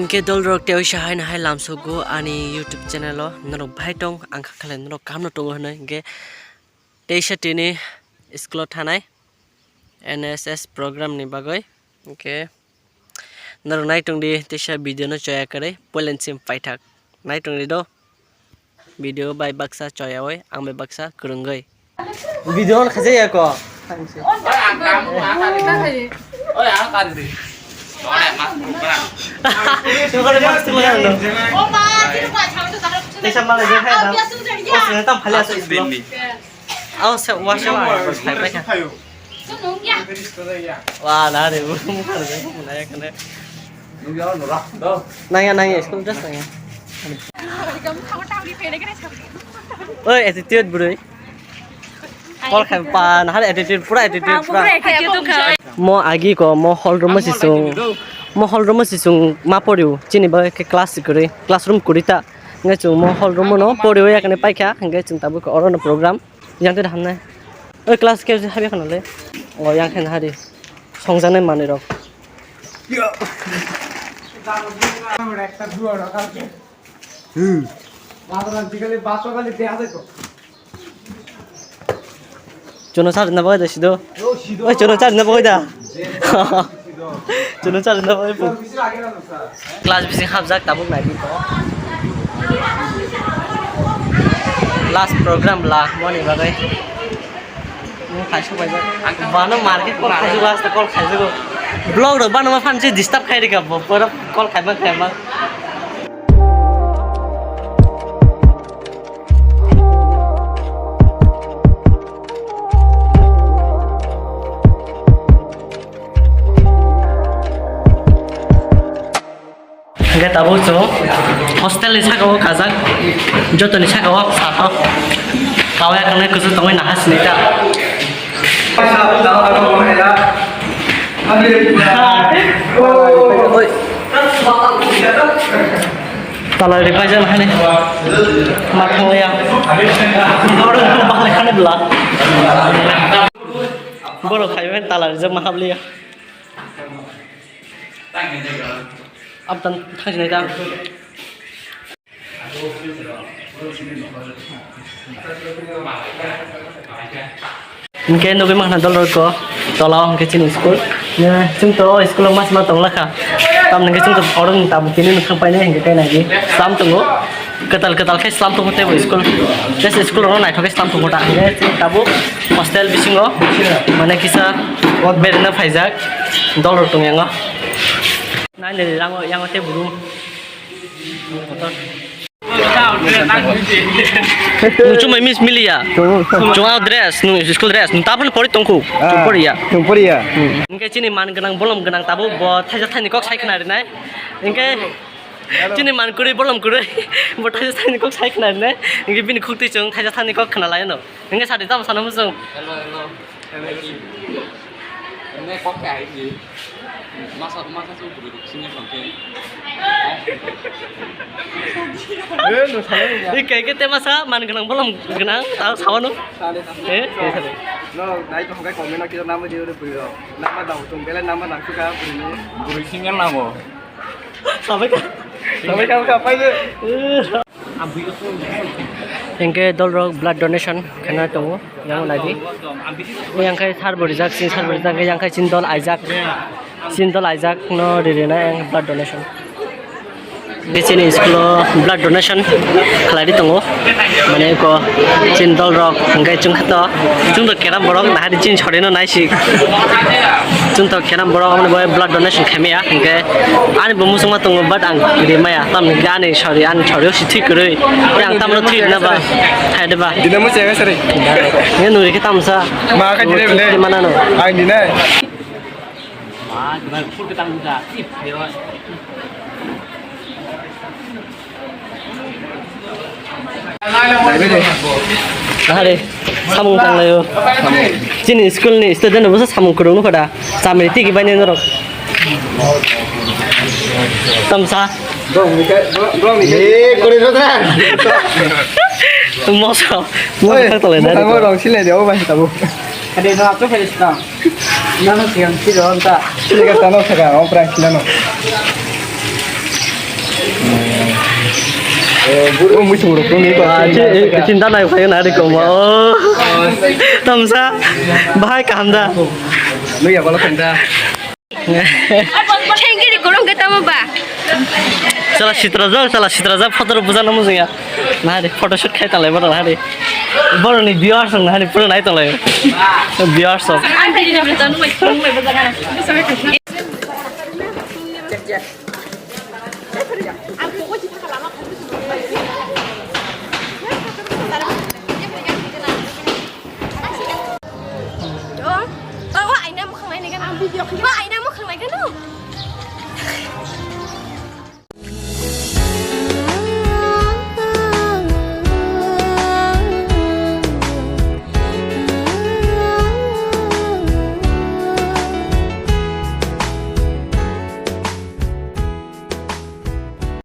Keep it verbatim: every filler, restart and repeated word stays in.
Hwnkhe dolrok, teisa haino hai lamsogo ani YouTube channel o norok bahai tong, ang kha khlai norok kaham no tongo hinwi. Hwnkhe teisa tini school o thanai N S S program ni bagwi. Hwnkhe norok nai tong di, teisa video no choya kwrwi poilanchim paithak nai tong di do. Video bai baksa choyawi, ang bai baksa kwrwngwi. Video on khaja ya ko. Oi, ang kamu, ang kamu. Oi, ang kamu. Tokore mas tu mana no? Teisa malai je khai da. O sene tam phali aso school. Au se wa se wa. Phai phai kha. Wa na re bu. Naya naya school dress naya. Oi, attitude bro. Kol khai pa na har attitude, pura attitude pura. Mo agi ko mo hall room si sung. Mo hall room si sung ma poriu. Chini ba ke class kuri, classroom kuri ta. Ngai chung mo hall room no poriu ya kane paikha. Ngai chung tabuk oro no program. Yang twi hamnai. Oi, class ke habi khana le. O yang khe hari. Songjaknai manwi rok. Hmm. Chuno charge na bagwi da sido. Oi, chuno charge na bagwi da. Chuno charge na bagwi. Class bising hapjak tabuk nai di ko. Last program la moni bagwi. Nung kaisa bai bai. Bano market call khaijugo, hasta call khaijugo. Vlog rok bano ma phan se disturb khai rika bo, pura call khaima khaima. Hingke tabuk chwng hostel ni saka o kajak, joto ni saka o sato kawai kangnai kuchuk tongwi naha sini ta. Tala ri paijak hani ma thangya. Borok khaibai tala rijak ma habliya. Abdan thangsinai ta. Hingke nugui mankha dolrok ko tola o hingke chini school. Chwng to o school o mas ma tong lakha. Tamni hingke chwng to oro ni tabuk tini nokha painai hingke kainai di slam tongo. Kwtal kwtal khe slam tongo tei bo school. Tei school rok naithok khe slam tongo ta hingke tabuk hostel bisingo mane kisa berena phaijak dolrok tongya ngo. Nai le rango yango tei buru. Nung chumai miss miliya. Chunga dress, nung school dress, nung tapan pori tongku. Chum pori ya. Chum pori ya. Hingke chini man gwnang bolom gwnang tabuk bo thaisa thaini kok sai khna rinai. Hingke chini man kwrwi bolom kwrwi bo thaisa thaini kok sai khna rinai. Hingke bini khukti chwng thaisa thaini kok khna lai no. Hingke sadi tamo sana muchung. Hello, hello. Ene kok kai di. Masa masa su buru sini bangke. Eh, no sana ya. Ikai ke tema sa man gwnang bolom gwnang ta sawano. Sale sale. Eh, eh, sale. No, dai to hokai comment na kira nama dia udah buru. Nama dau tung bela nama nang suka buru. Buru singa namo. Sabai ka. Sabai ka ka pai de. Hingke dolrok blood donation khena tongo, yang naidi. Yang khai sar bo rijak, sin sar bo rijak, yang khai sin dol aijak, sin dol aijak no ririna yang blood donation. Bini school o blood donation khlai tongo, mane ko sin dolrok hingke chwng khato, chwng to keram borok nahari chin chori no naisik. Chwng to keram borok amoni bai blood donation khaimaya hingke ani bo muchungma tongo but ang rimaya tamni hingke ani sori ani sori o si thwi kwrwi. Yang tamno thwi rwna ba hai de ba. Dina mo chega sari. Nge nuri ke tamsa. Ma ka dire bele. Mana no. Ai dina. Are, samung tanglayo. Chini school ni student bo samung kwrwng nukha da. Chamri tiki bai norok. Tamsa. Eh, kore rota. Moso. Moso tole na. Amo rong sile de o bai tabu. Kade no ato kade sta. Nano siang si ron ta. Sile ka tano saka o prank nano. O muchung rok ni ko. Ah, chi, chinta nai phai na ri ko mo. Tamsa, bahai kaham da. Nui ya bala kanda. Chengkiri gorong ke tamo ba. Chala sitra ja, chala sitra ja, photo rok buja na mujung ya. Na ri, photo shoot khai talai boro na ri. Boro ni viewers na ri, pura nai talai. Viewers.